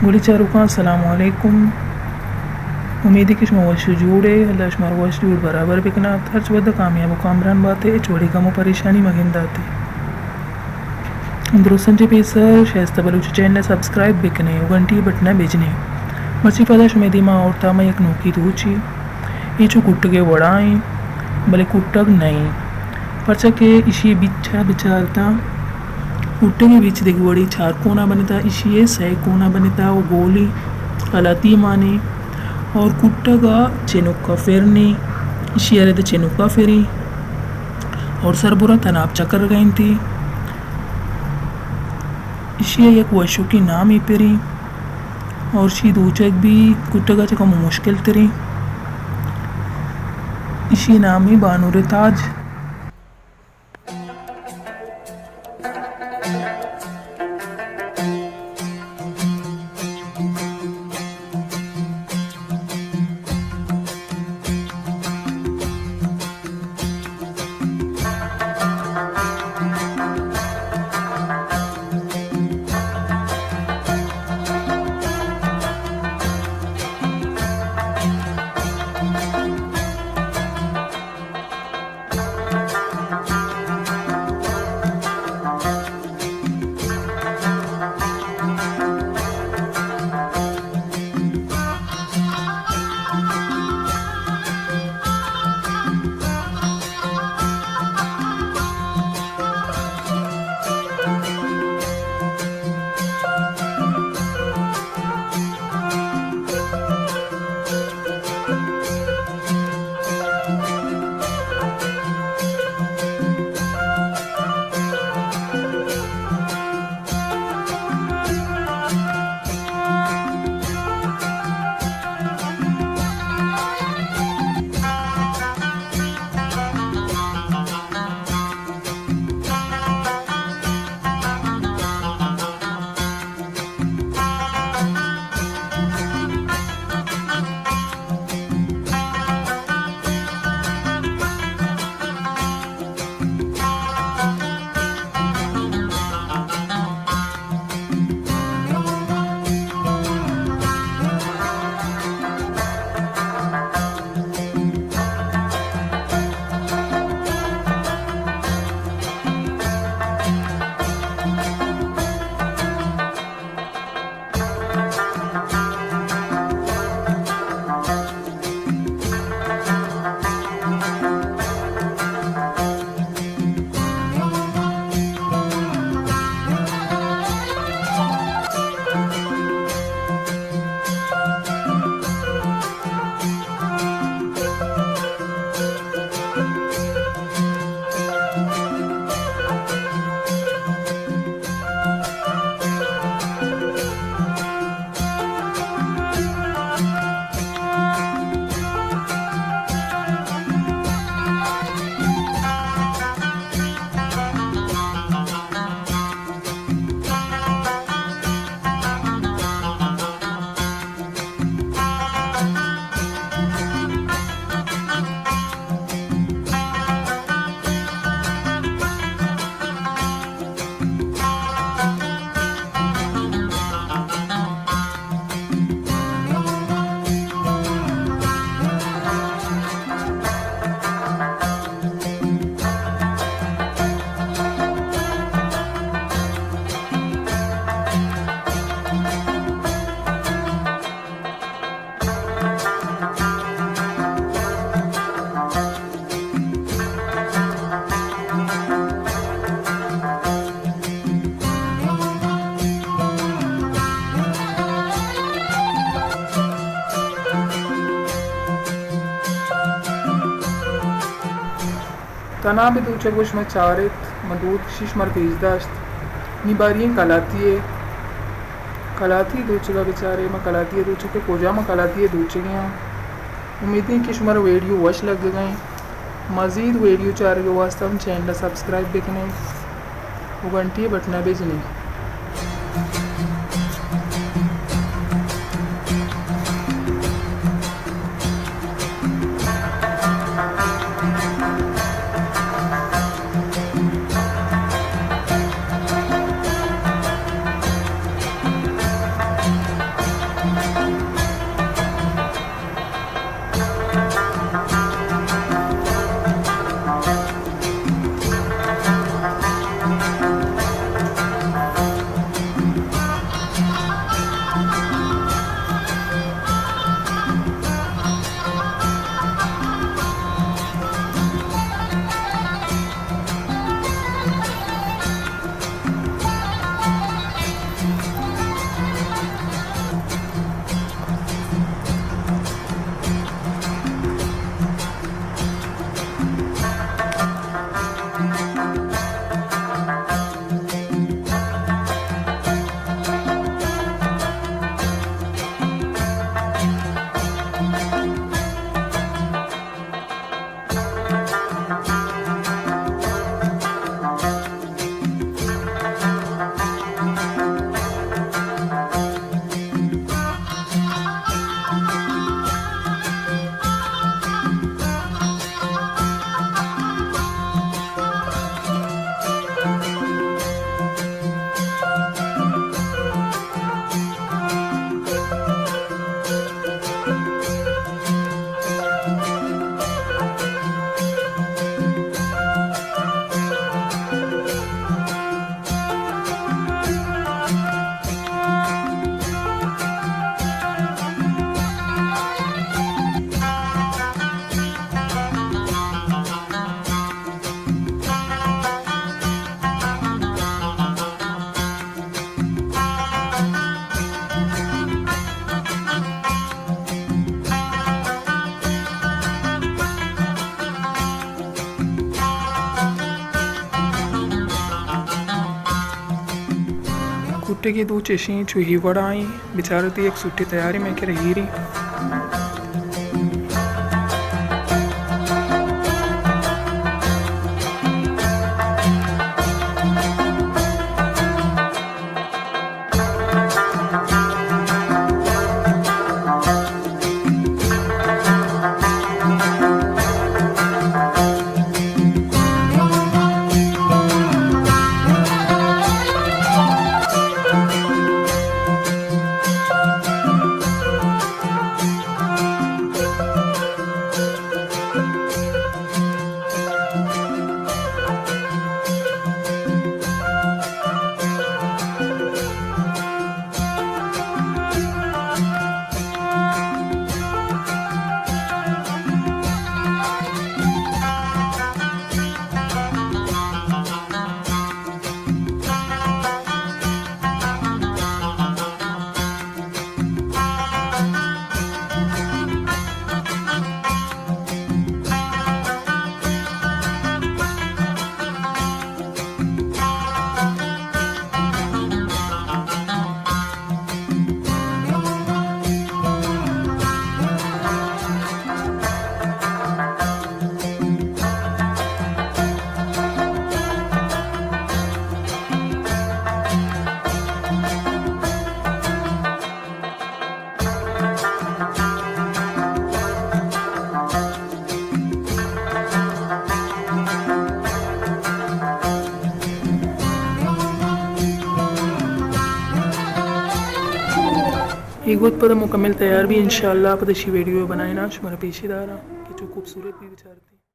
گلیں چاروکاں، السلام علیکم۔ امیدے کہ شما وش و جوڑ ئے، اللہ شمارا وش جوڑ برابر بکنات۔ ہرچ وھد ءَ کامیاب و کامران بات ئے، ہچ وڑیں غم و پریشانی مہ گندات ئے۔ درستاں چہ پیسر شائستہ بلوچ چینل ءَ سبسکرائب بکن ئے و گھنٹی بٹن ءَ بجن ئے۔ مرچی پدا شمئے دیما آورتاں ما یک نوکیں دوچے۔ اے چو کٹگ ءِ وڑا ایں، بلے کٹگ نہ ایں، پرچا کہ ایشی ءِ بیچ ءَ بچارتاں، کٹگ ءِ بیچ دگہ وڑے چار کونا بنتا، ایشی ءِ سئے کونا بنتا و گولیں کلاتی مانے اور کٹگ ءَ چنوکا فرنے، ایشی ءَ رد چنوکا فریں اور سربرا تناب چکر گئنتی۔ ایشی ءَ یک وشوکیں نامے پریں اور شی دوچگ بھی کٹگ ءَ چہ کمو مشکل تریں۔ ایشی نامی بانور تاج۔ تناب ءِ دوچگ ءَ شما چارت، من دود کشی شمارا پیش داشت۔ نی باریں کلاتی ءِ، کلاتی ءِ دوچگ ءَ بچارے، ما کلاتی ءِ دوچگ ءَ کجا، ما کلاتی ءِ دوچگ ءَ آں۔ امیدیں کہ شمارا ویڈیو وش لگگ ءَ ایں۔ مزید ویڈیو چارگ ءِ واسطہ ہم چینل ءَ سبسکرائب بکن ئے و گھنٹی ءِ بٹن ءَ بجن ئے۔ سوٹگے دو چشیں چو ہی وڑائیں، بچارتی یک سوٹے تیاری میں کرے ہیری۔ اے گد پدا مکمل تیار بی، انشاءاللہ پدا شی ویڈیو بنائیناں، شمارا پیشی داراں کہ چو خوبصورت بی بچارتی۔